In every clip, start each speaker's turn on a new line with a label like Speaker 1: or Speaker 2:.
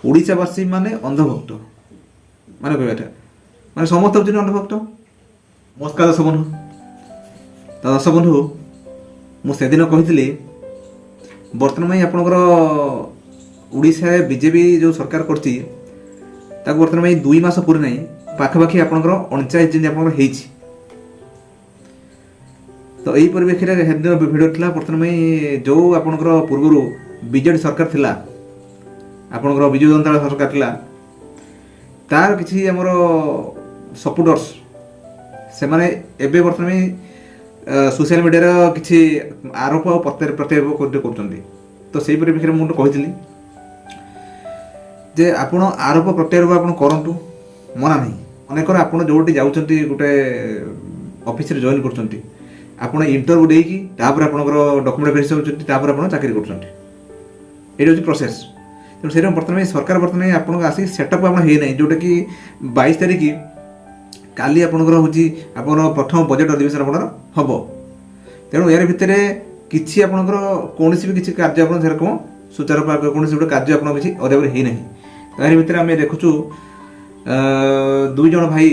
Speaker 1: ଓଡ଼ିଶାବାସୀ ମାନେ ଅନ୍ଧଭକ୍ତ ମାନେ କହିବାଟା ମାନେ ସମସ୍ତେ ହେଉଛନ୍ତି ଅନ୍ଧଭକ୍ତ। ନମସ୍କାର ଦର୍ଶକ ବନ୍ଧୁ। ତ ଦର୍ଶକ ବନ୍ଧୁ, ମୁଁ ସେଦିନ କହିଥିଲି, ବର୍ତ୍ତମାନ ପାଇଁ ଆପଣଙ୍କର ଓଡ଼ିଶାରେ ବିଜେପି ଯେଉଁ ସରକାର କରିଛି, ତାକୁ ବର୍ତ୍ତମାନ ପାଇଁ 2 ମାସ ପୁରି ନାହିଁ, ପାଖାପାଖି ଆପଣଙ୍କର 39 ଦିନ ଆପଣଙ୍କର ହେଇଛି। ତ ଏଇ ପରିପ୍ରେକ୍ଷୀରେ ସେଦିନ ଭିଡ଼ିଓ ଥିଲା। ବର୍ତ୍ତମାନ ପାଇଁ ଯେଉଁ ଆପଣଙ୍କର ପୂର୍ବରୁ ବିଜେଡ଼ି ସରକାର ଥିଲା, ଆପଣଙ୍କର ବିଜୁ ଜନତା ଦଳ ସରକାର ଥିଲା, ତାର କିଛି ଆମର ସପୋର୍ଟର୍ସ ସେମାନେ ଏବେ ବର୍ତ୍ତମାନ ସୋସିଆଲ ମିଡ଼ିଆର କିଛି ଆରୋପ ଆଉ ପ୍ରତ୍ୟାରୋପ କରୁଛନ୍ତି। ତ ସେଇ ପରିପ୍ରେକ୍ଷୀରେ ମୁଁ ଗୋଟେ କହିଥିଲି ଯେ ଆପଣ ଆରୋପ ପ୍ରତ୍ୟାରୋପ ଆପଣ କରନ୍ତୁ, ମନା ନାହିଁ। ମନେକର ଆପଣ ଯେଉଁଠି ଯାଉଛନ୍ତି, ଗୋଟେ ଅଫିସରେ ଜଏନ୍ କରୁଛନ୍ତି, ଆପଣ ଇଣ୍ଟରଭ୍ୟୁ ଦେଇକି ତାପରେ ଆପଣଙ୍କର ଡକୁମେଣ୍ଟ ଭେରିଫିକେସନ୍ ହେଉଛନ୍ତି, ତାପରେ ଆପଣ ଚାକିରି କରୁଛନ୍ତି। ଏଇଟା ହେଉଛି ପ୍ରୋସେସ୍। ତେଣୁ ସେଇଟା ବର୍ତ୍ତମାନ ସରକାର ବର୍ତ୍ତମାନ ଆପଣଙ୍କ ଆସିକି ସେଟଅପ୍ ଆପଣ ହେଇନାହିଁ, ଯେଉଁଟାକି 22 ତାରିଖ କାଲି ଆପଣଙ୍କର ହେଉଛି ଆପଣଙ୍କର ପ୍ରଥମ ବଜେଟ୍ ଅଧିବେଶନ ଆପଣଙ୍କର ହେବ। ତେଣୁ ଏହାର ଭିତରେ କିଛି ଆପଣଙ୍କର କୌଣସି ବି କିଛି କାର୍ଯ୍ୟ ଆପଣ ସେରକମ ସୁଚାରୁ କୌଣସି ଗୋଟେ କାର୍ଯ୍ୟ ଆପଣଙ୍କ କିଛି ଅଦ୍ୟାବଧି ହେଇନାହିଁ। ତ ଏହାରି ଭିତରେ ଆମେ ଦେଖୁଛୁ ଦୁଇ ଜଣ ଭାଇ,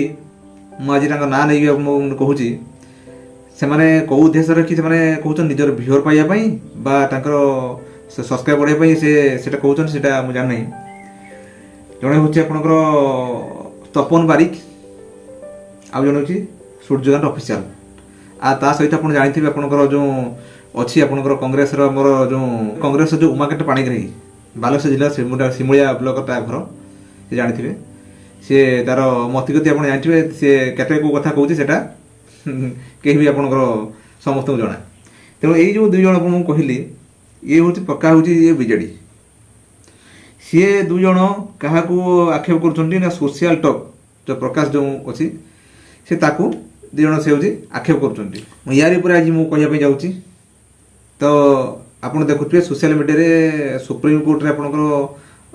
Speaker 1: ମୁଁ ଆଜି ତାଙ୍କ ନାଁ ନେଇକି ମୁଁ କହୁଛି, ସେମାନେ କେଉଁ ଉଦ୍ଦେଶ୍ୟ ରଖି ସେମାନେ କହୁଛନ୍ତି, ନିଜର ଭିଉର ପାଇବା ପାଇଁ ବା ତାଙ୍କର ସବସ୍କ୍ରାଇବ୍ ବଢ଼ାଇବା ପାଇଁ ସେ ସେଇଟା କହୁଛନ୍ତି, ସେଇଟା ମୁଁ ଜାଣିନାହିଁ। ଜଣେ ହେଉଛି ଆପଣଙ୍କର ତପନ ବାରିକ, ଆଉ ଜଣେ ହେଉଛି ସୂର୍ଯ୍ୟକାନ୍ତ ଅଫିସିଆଲ। ଆଉ ତା ସହିତ ଆପଣ ଜାଣିଥିବେ, ଆପଣଙ୍କର ଯେଉଁ ଅଛି ଆପଣଙ୍କର କଂଗ୍ରେସର, ଆମର ଯେଉଁ କଂଗ୍ରେସର ଯେଉଁ ଉମାକାନ୍ତ ପାଣିଗ୍ରାହୀ, ବାଲେଶ୍ୱର ଜିଲ୍ଲା ସିମୁଳିଆ ବ୍ଲକ ତା ଘର, ସେ ଜାଣିଥିବେ। ସିଏ ତାର ମତିଗତି ଆପଣ ଜାଣିଥିବେ, ସିଏ କେତେ କେଉଁ କଥା କହୁଛି ସେଇଟା କେହି ବି ଆପଣଙ୍କର ସମସ୍ତଙ୍କୁ ଜଣା। ତେଣୁ ଏଇ ଯେଉଁ ଦୁଇ ଜଣ ମୁଁ କହିଲି, ଇଏ ହେଉଛି ପକ୍କା ହେଉଛି ଇଏ ବିଜେଡ଼ି। ସିଏ ଦୁଇ ଜଣ କାହାକୁ ଆକ୍ଷେପ କରୁଛନ୍ତି ନା ସୋସିଆଲ ଟକ୍ ଯେଉଁ ପ୍ରକାଶ ଯେଉଁ ଅଛି, ସେ ତାକୁ ଦୁଇ ଜଣ ସେ ହେଉଛି ଆକ୍ଷେପ କରୁଛନ୍ତି। ମୁଁ ୟାରି ଉପରେ ଆଜି ମୁଁ କହିବା ପାଇଁ ଯାଉଛି। ତ ଆପଣ ଦେଖୁଥିବେ ସୋସିଆଲ ମିଡ଼ିଆରେ, ସୁପ୍ରିମକୋର୍ଟରେ ଆପଣଙ୍କର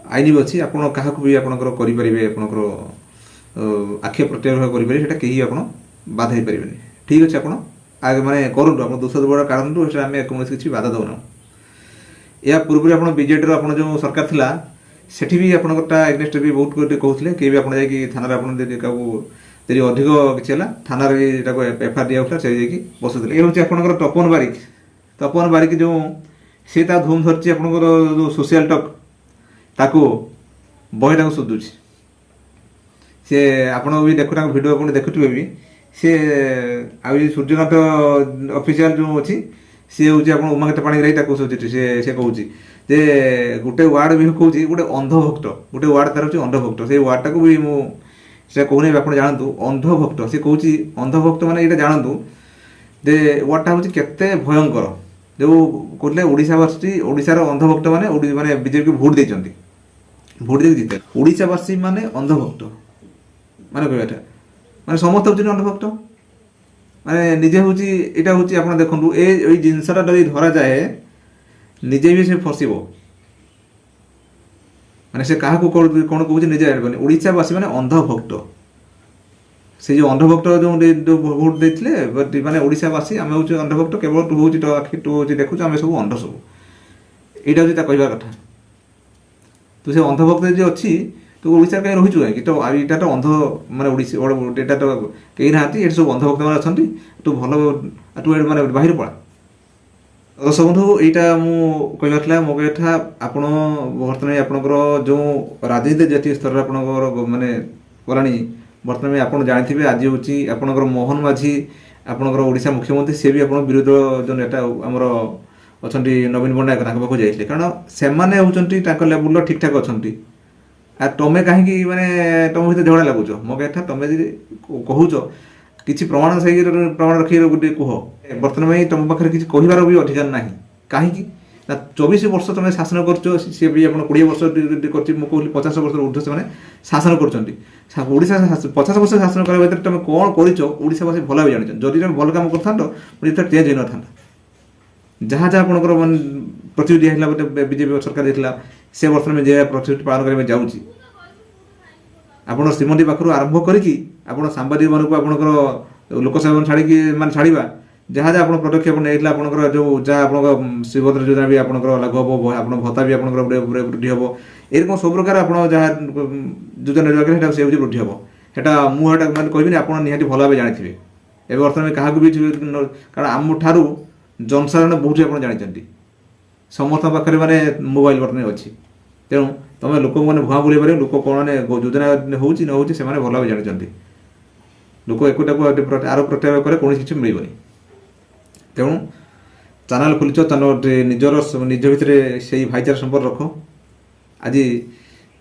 Speaker 1: ଆଇନ ବି ଅଛି, ଆପଣ କାହାକୁ ବି ଆପଣଙ୍କର କରିପାରିବେ, ଆପଣଙ୍କର ଆକ୍ଷେପ ପ୍ରତ୍ୟାରୋପ କରିପାରିବେ, ସେଇଟା କେହି ଆପଣ ବାଧା ହେଇପାରିବେନି। ଠିକ୍ ଅଛି, ଆପଣ ଆଗ ମାନେ କରନ୍ତୁ, ଆପଣ ଦୋଷ ଦୁର୍ବଳ କାଢ଼ନ୍ତୁ, ସେଟା ଆମେ କୌଣସି କିଛି ବାଧା ଦେଉନାହୁଁ। ଏହା ପୂର୍ବରୁ ଆପଣ ବିଜେଡ଼ିର ଆପଣ ଯେଉଁ ସରକାର ଥିଲା, ସେଠି ବି ଆପଣଙ୍କର ତା ଏଗନେଷ୍ଟ ବି ବହୁତ ଗୋଟେ କହୁଥିଲେ। କେହି ବି ଆପଣ ଯାଇକି ଥାନାରେ ଆପଣ ଯଦି କାହାକୁ ଯଦି ଅଧିକ କିଛି ହେଲା, ଥାନାରେ ବି ତାକୁ ଏଫଆଇଆର ଦିଆଯାଉଥିଲା, ସେ ଯାଇକି ବସୁଥିଲେ। ଏ ହେଉଛି ଆପଣଙ୍କର ତପନ ବାରିକ। ତପନ ବାରିକ ଯେଉଁ ସେ ତା ଧୁମ୍ ଧରିଛି, ଆପଣଙ୍କର ଯେଉଁ ସୋସିଆଲ ଟକ୍ ତାକୁ ବହେ ତାକୁ ଶୋଧୁଛି ସେ। ଆପଣ ବି ଦେଖୁ, ତାଙ୍କ ଭିଡ଼ିଓ ଆପଣ ଦେଖୁଥିବେ ବି। ସେ ଆଉ ଏ ସୂର୍ଯ୍ୟକାନ୍ତ ଅଫିସିଆଲ ଯେଉଁ ଅଛି, ସିଏ ହେଉଛି ଆପଣ ଉମାକାନ୍ତ ପାଣିଗ୍ରାହୀ, ତାକୁ ଶୋଧୁଛି ସେ। ସେ କହୁଛି ଯେ ଗୋଟେ ୱାର୍ଡ ବି କହୁଛି, ଗୋଟେ ଅନ୍ଧଭକ୍ତ, ଗୋଟେ ୱାର୍ଡ ତାର ହେଉଛି ଅନ୍ଧଭକ୍ତ। ସେଇ ୱାର୍ଡଟାକୁ ବି ମୁଁ ସେ କହୁନି, ଆପଣ ଜାଣନ୍ତୁ ଅନ୍ଧଭକ୍ତ। ସେ କହୁଛି ଅନ୍ଧଭକ୍ତ ମାନେ ଏଇଟା ଜାଣନ୍ତୁ ଯେ ୱାର୍ଡଟା ହେଉଛି କେତେ ଭୟଙ୍କର। ଯେଉଁ କହୁଥିଲେ ଓଡ଼ିଶାବାସୀ, ଓଡ଼ିଶାର ଅନ୍ଧଭକ୍ତ ମାନେ ମାନେ ବିଜେପିକୁ ଭୋଟ ଦେଇଛନ୍ତି, ଭୋଟ ଦେଇକି ଜିତେ। ଓଡ଼ିଶାବାସୀ ମାନେ ଅନ୍ଧଭକ୍ତ ମାନେ କହିବାଟା ମାନେ ସମସ୍ତେ ହେଉଛନ୍ତି ଅନ୍ଧଭକ୍ତ। ମାନେ ନିଜେ ହେଉଛି ଏଇଟା ହେଉଛି ଆପଣ ଦେଖନ୍ତୁ, ଏଇ ଜିନିଷଟା ଯଦି ଧରାଯାଏ, ନିଜେ ବି ସେ ଫସିବ। ମାନେ ସେ କାହାକୁ କ'ଣ କହୁଛି ନିଜେ ଜାଣିପାରୁନି। ଓଡ଼ିଶାବାସୀ ମାନେ ଅନ୍ଧଭକ୍ତ। ସେ ଯେଉଁ ଅନ୍ଧଭକ୍ତ ଯେଉଁ ଭୋଟ ଦେଇଥିଲେ, ମାନେ ଓଡ଼ିଶାବାସୀ ଆମେ ହେଉଛୁ ଅନ୍ଧଭକ୍ତ, କେବଳ ତୁ ହେଉଛି ତୋ ଆଖି, ତୁ ହେଉଛି ଦେଖୁଛୁ, ଆମେ ସବୁ ଅନ୍ଧ ସବୁ। ଏଇଟା ହେଉଛି ତା କହିବା କଥା। ତୁ ସେ ଅନ୍ଧଭକ୍ତ ଯଦି ଅଛି, ତୁ ଓଡ଼ିଶାରେ କାହିଁ ରହିଛୁ କାହିଁକି? ତ ଆଉ ଏଇଟା ତ ଅନ୍ଧ ମାନେ ଓଡ଼ିଶା ଏଇଟା ତ କେହି ନାହାନ୍ତି, ଏଠି ସବୁ ଅନ୍ଧଭକ୍ତ ମାନେ ଅଛନ୍ତି। ତୁ ଭଲ, ତୁ ଏଠି ମାନେ ବାহিର ପଳା। ଦର୍ଶକ ବନ୍ଧୁ, ଏଇଟା ମୁଁ କହିବାର ଥିଲା। ମୋ କହିବା କଥା, ଆପଣ ବର୍ତ୍ତମାନ ଆପଣଙ୍କର ଯେଉଁ ରାଜନୀତି ଜାତୀୟ ସ୍ତରରେ ଆପଣଙ୍କର ମାନେ ଗଲାଣି, ବର୍ତ୍ତମାନ ଆପଣ ଜାଣିଥିବେ, ଆଜି ହେଉଛି ଆପଣଙ୍କର ମୋହନ ମାଝୀ, ଆପଣଙ୍କର ଓଡ଼ିଶା ମୁଖ୍ୟମନ୍ତ୍ରୀ, ସେ ବି ଆପଣ ବିରୋଧୀ ଦଳ ଯେଉଁ ନେତା ଆମର ଅଛନ୍ତି ନବୀନ ପଟ୍ଟନାୟକ, ତାଙ୍କ ପାଖକୁ ଯାଇଥିଲେ। କାରଣ ସେମାନେ ହେଉଛନ୍ତି ତାଙ୍କ ଲେବୁଲର ଠିକ୍ ଠାକ୍ ଅଛନ୍ତି। ଆଉ ତମେ କାହିଁକି ମାନେ ତମ ଭିତରେ ଝଗଡ଼ା ଲାଗୁଛ? ମୋ କହିବା କଥା, ତମେ ଯଦି କହୁଛ, କିଛି ପ୍ରମାଣ ସେଇ ପ୍ରମାଣ ରଖିକି ଗୋଟେ କୁହ। ବର୍ତ୍ତମାନ ପାଇଁ ତମ ପାଖରେ କିଛି କହିବାର ବି ଅଧିକାର ନାହିଁ। କାହିଁକି ନା 24 ବର୍ଷ ତମେ ଶାସନ କରୁଛ, ସିଏ ବି ଆପଣ 20 ବର୍ଷ କରୁଛି। ମୁଁ କହୁଥିଲି 50 ବର୍ଷରୁ ଉର୍ଦ୍ଧ୍ୱ ସେମାନେ ଶାସନ କରୁଛନ୍ତି ଓଡ଼ିଶା। 50 ବର୍ଷ ଶାସନ କରିବା ଭିତରେ ତମେ କ'ଣ କରିଛ, ଓଡ଼ିଶାବାସୀ ଭଲ ଭାବେ ଜାଣିଛନ୍ତି। ଯଦି ତମେ ଭଲ କାମ କରିଥାନ୍ତ, ଏଥର ଚେଞ୍ଜ ହେଇନଥାନ୍ତା। ଯାହା ଯାହା ଆପଣଙ୍କର ମାନେ ପ୍ରତିଶ୍ରୁତି ଦିଆହେଇଥିଲା, ଗୋଟେ ବିଜେପି ସରକାର ଦେଇଥିଲା, ସେ ବର୍ତ୍ତମାନ ଯେ ପ୍ରତିଶ୍ରୁତି ପାଳନ କରିବା ପାଇଁ ଯାଉଛି, ଆପଣ ଶ୍ରୀମନ୍ଦିର ପାଖରୁ ଆରମ୍ଭ କରିକି ଆପଣ ସାମ୍ବାଦିକମାନଙ୍କୁ, ଆପଣଙ୍କର ଲୋକସେବା ଛାଡ଼ିକି ମାନେ ଛାଡ଼ିବା, ଯାହା ଯାହା ଆପଣ ପଦକ୍ଷେପ ନେଇଥିଲେ, ଆପଣଙ୍କର ଯେଉଁ ଯାହା ଆପଣଙ୍କ ଶ୍ରୀଭଦ୍ର ଯୋଜନା ବି ଆପଣଙ୍କର ଲାଗୁ ହେବ, ଆପଣଙ୍କ ଭତ୍ତା ବି ଆପଣଙ୍କର ବୃଦ୍ଧି ହେବ। ଏରକମ ସବୁ ପ୍ରକାର ଆପଣ ଯାହା ଯୋଜନା ଯୋଗାଇଲେ, ସେଟା ସେ ହେଉଛି ବୃଦ୍ଧି ହେବ। ସେଟା ମୁଁ ସେଟା ମାନେ କହିବିନି, ଆପଣ ନିହାତି ଭଲ ଭାବେ ଜାଣିଥିବେ। ଏବେ ବର୍ତ୍ତମାନ କାହାକୁ ବି, କାରଣ ଆମଠାରୁ ଜନସାଧାରଣ ବହୁତ ଆପଣ ଜାଣିଛନ୍ତି। ସମସ୍ତଙ୍କ ପାଖରେ ମାନେ ମୋବାଇଲ ବର୍ତ୍ତମାନ ଅଛି। ତେଣୁ ତମେ ଲୋକଙ୍କୁ ମାନେ ଭୁଆଁ ବୁଲେଇ ପାରିବ? ଲୋକ କ'ଣ ମାନେ ଯୋଜନା ହେଉଛି ନ ହେଉଛି, ସେମାନେ ଭଲ ଭାବେ ଜାଣିଛନ୍ତି। ଲୋକ ଏକୁଟାକୁ ଆରୋପ ପ୍ରତ୍ୟାରୋପ କଲେ କୌଣସି କିଛି ମିଳିବନି। ତେଣୁ ଚ୍ୟାନେଲ ଖୋଲିଛ, ଚ୍ୟାନେଲ ନିଜର ନିଜ ଭିତରେ ସେଇ ଭାଇଚାରା ସମ୍ପର୍କ ରଖ। ଆଜି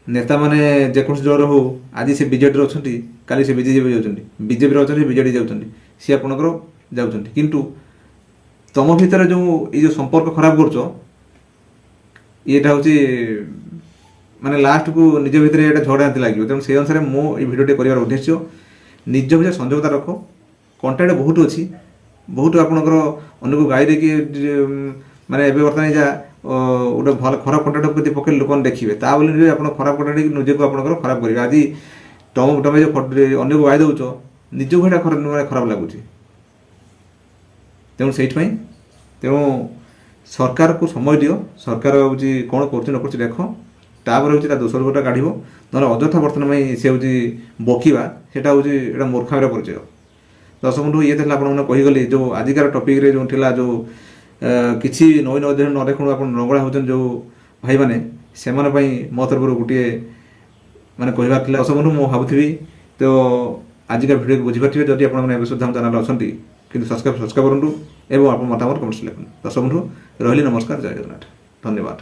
Speaker 1: ନେତାମାନେ ଯେକୌଣସି ଦଳର ହଉ, ଆଜି ସେ ବିଜେଡ଼ିରେ ଅଛନ୍ତି, କାଲି ସେ ବିଜେପି ଯାଉଛନ୍ତି, ବିଜେପିରେ ଅଛନ୍ତି, ବିଜେଡ଼ି ଯାଉଛନ୍ତି, ସିଏ ଆପଣଙ୍କର ଯାଉଛନ୍ତି। କିନ୍ତୁ ତମ ଭିତରେ ଯେଉଁ ଏଇ ଯେଉଁ ସମ୍ପର୍କ ଖରାପ କରୁଛ, ଇଏଟା ହେଉଛି ମାନେ ଲାଷ୍ଟକୁ ନିଜ ଭିତରେ ଏଇଟା ଝଗଡ଼ା ଏମିତି ଲାଗିବ। ତେଣୁ ସେଇ ଅନୁସାରେ ମୁଁ ଏଇ ଭିଡ଼ିଓଟି କରିବାର ଉଦ୍ଦେଶ୍ୟ, ନିଜ ଭିତରେ ସଂଯୋଗତା ରଖ। କଣ୍ଟାକ୍ଟ ବହୁତ ଅଛି, ବହୁତ ଆପଣଙ୍କର ଅନ୍ୟକୁ ଗାଇ ଦେଇକି ମାନେ ଏବେ ବର୍ତ୍ତମାନ ଯାହା ଗୋଟେ ଭଲ ଖରାପ କଣ୍ଟାକ୍ଟ ଯଦି ପକେଇଲେ ଲୋକମାନେ ଦେଖିବେ, ତା ବୋଲି ନୁହେଁ ଆପଣ ଖରାପ କଣ୍ଟାକ୍ଟ ଦେଇକି ନିଜକୁ ଆପଣଙ୍କର ଖରାପ କରିବେ। ଆଜି ତମେ ଯେଉଁ ଅନ୍ୟକୁ ଗାଇ ଦେଉଛ, ନିଜକୁ ସେଇଟା ଖରାପ, ମାନେ ଖରାପ ଲାଗୁଛି। ତେଣୁ ସେଇଥିପାଇଁ, ତେଣୁ ସରକାରକୁ ସମୟ ଦିଅ। ସରକାର ହେଉଛି କ'ଣ କରୁଛି ନ କରୁଛି ଦେଖ, ତାପରେ ହେଉଛି ତା ଦୋଷ ଗୋଟା କାଢ଼ିବ। ନହେଲେ ଅଯଥା ବର୍ତ୍ତମାନ ପାଇଁ ସେ ହେଉଛି ବକିବା, ସେଇଟା ହେଉଛି ଏଇଟା ମୂର୍ଖାମିର ପରିଚୟ। ଦର୍ଶକ ବନ୍ଧୁ, ଇଏ ଥିଲା ଆପଣମାନେ କହିଗଲି ଯେଉଁ ଆଜିକାର ଟପିକ୍ରେ ଯେଉଁ ଥିଲା, ଯେଉଁ କିଛି ନଈ ନ ଦେଖୁଣୁ ଆପଣ ଲଙ୍ଗଳା ହେଉଛନ୍ତି ଯେଉଁ ଭାଇମାନେ, ସେମାନଙ୍କ ପାଇଁ ମୋ ତରଫରୁ ଗୋଟିଏ ମାନେ କହିବାର ଥିଲା। ଦର୍ଶକ ବନ୍ଧୁ, ମୁଁ ଭାବୁଥିବି ତ ଆଜିକା ଭିଡ଼ିଓକୁ ବୁଝିପାରିଥିବେ। ଯଦି ଆପଣମାନେ ଏବେ ସୁଦ୍ଧା ଆମ ଚ୍ୟାନେଲ୍ ଅଛନ୍ତି କିନ୍ତୁ ସବସ୍କ୍ରାଇବ୍ କରନ୍ତୁ ଏବଂ ଆପଣ ମତାମତ କମେଣ୍ଟସ୍ ଲେଖନ୍ତୁ। ଦର୍ଶକ ବନ୍ଧୁ, ରହିଲି, ନମସ୍କାର, ଜୟ ଜଗନ୍ନାଥ, ଧନ୍ୟବାଦ।